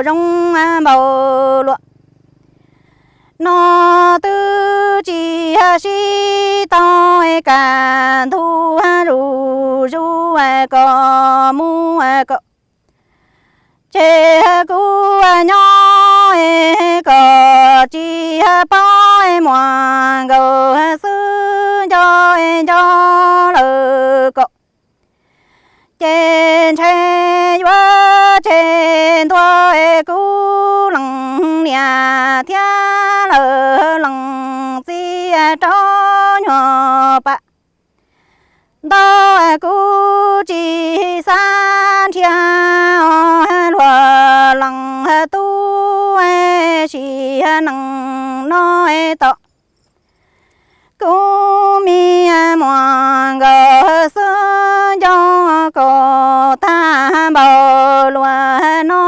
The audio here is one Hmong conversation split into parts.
zoo npaum luaj. No twb tsis sib tau kam ntuj zuj zus kom mus kom, ces kuv nyob kom tsis paub muaj nkaus xwb nco nco lawm kom, ces ntshe yuav tseg ntua kuv leej niam thiab lawv leej txiv rau nyuag pam ntau. Kuv tsis xav nrhiav luag leej tub sim neej no tom kuv me muaj nkaus xwb nco kom tag npaum luaj no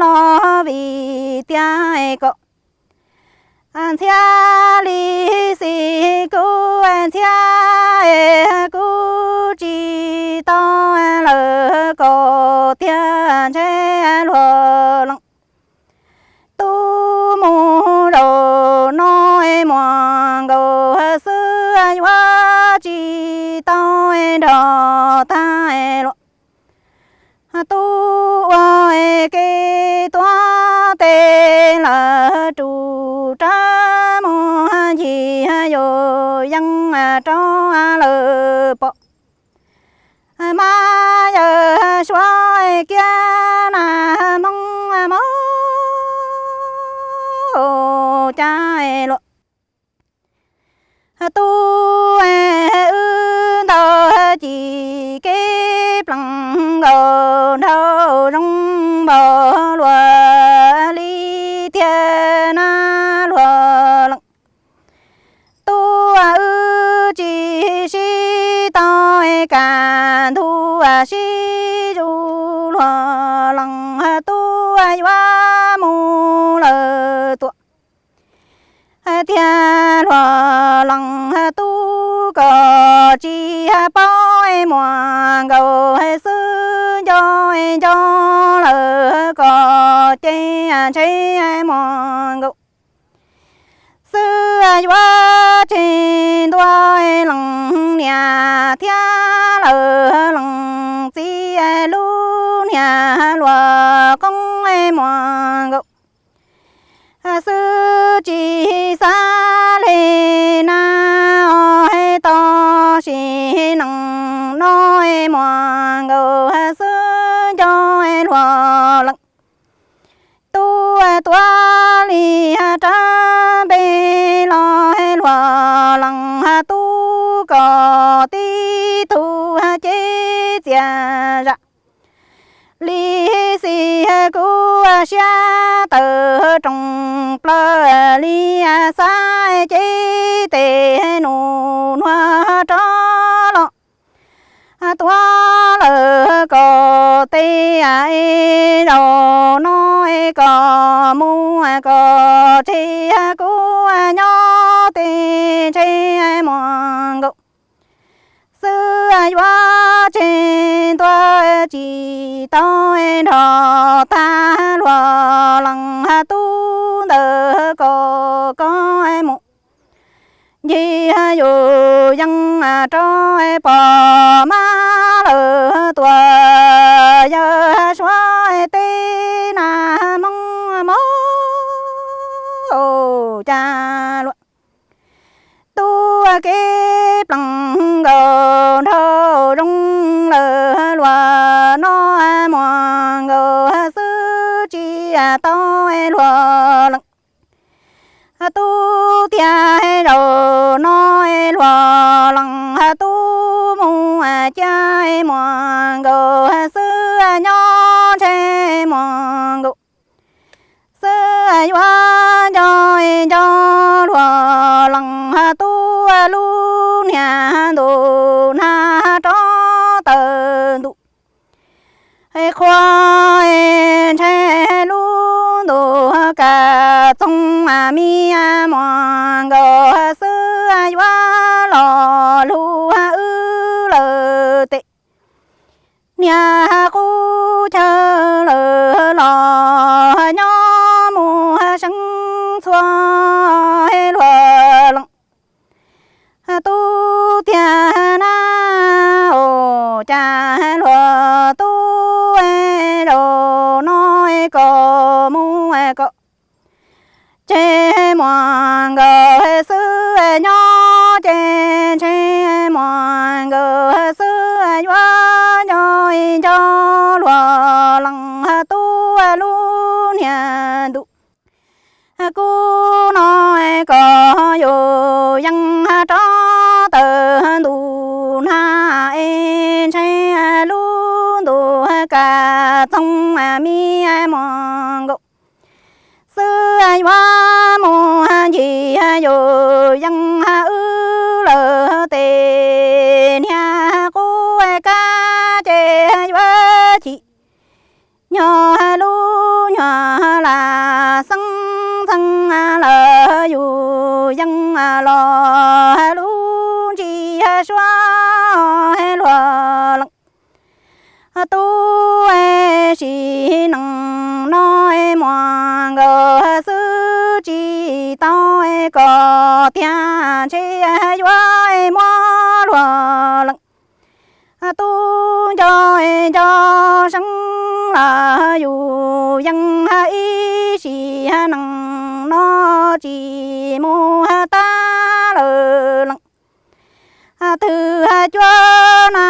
los vim tias kom ntxhiab li xis kuv ntxhiab, kuv tsis tau lawm kom tiag ntshe luag leej tub mus zaum no muaj nkaus xwb yuav tsis tau nrog tag luag tub ua ke tuav tes lawm rus rawv mus ncig yus yeej rau lawv pom. Mas yawg Suav kiag na Hmoob Hmoob cas luaj tub wb ntawd ci kev plees nkaus nraug zoo npaum luaj li tiag na luag leej tub. Wb tsis sib tau kam ntuj sib zuj luag leej tub yuav mus lawm tuaj tiag luag leej tub kom tsis paub muaj nkaus xwb nco nco lawm kom ces ntshe muaj nkaus xwb yuav tseg ntua leej niam thiab lawv leej txiv lub niag luag qoob muaj nkaus xwb tsis xav li na. Tos sim neej no muaj nkaus xwb nco luag leej tub tuav li rab npe los luag leej tub kom tib tug cev txias zam li xis kuv siab tawm roos plaws li xav cev tes nus nuag rov los tuav lawm kom tes es zaum no es kom mus kom tseg kuv nyob tes ntshe muaj nkaus xwb yuav tseg ntua tsis tau nrog tag luag leej tub ntawd kom koj mus ncig yus yeej rau pom mas lawm tuaj yawg Suav teb na Hmoob Hmoob cas luaj tub kev plees nkaus nraug zoo lawm luag no muaj nkaus xwb tsis tau luag leej tub tiag zaum no luag leej tub mus cia muaj nkaus xwb nyob ntshe muaj nkaus xwb yuav nco nco luag leej tub lub niag ntuj nag rov tawm ntuj qhua ntshe lub ntuj kaj txoog mas muaj nkaus xwb yuav los lug wb lawm tes niag qub chaw lawm los ces ntshe muaj nkawd xwb yuav nco nco luag lees tub lub niag ntuj. Kuv no kom yus yeej rov tawm ntu nag es ntshe lub ntuj kaj txoog me muaj nkaus xwb yuav mus ncig yus yeej wb lawm tes niag qub kab ces yuav chim. Nyob lub nyuag lam xeeb ntxeev lawm yus yeej los lub ntsis suab luag lees. Tub sim neej no muaj nkaus xwb tsis tau kom tiag ntshe yuav muab luag lees. Tub nco nco seeb los yus yeej ib sim neej no tsis mus tag lawm lees. Twb cuab na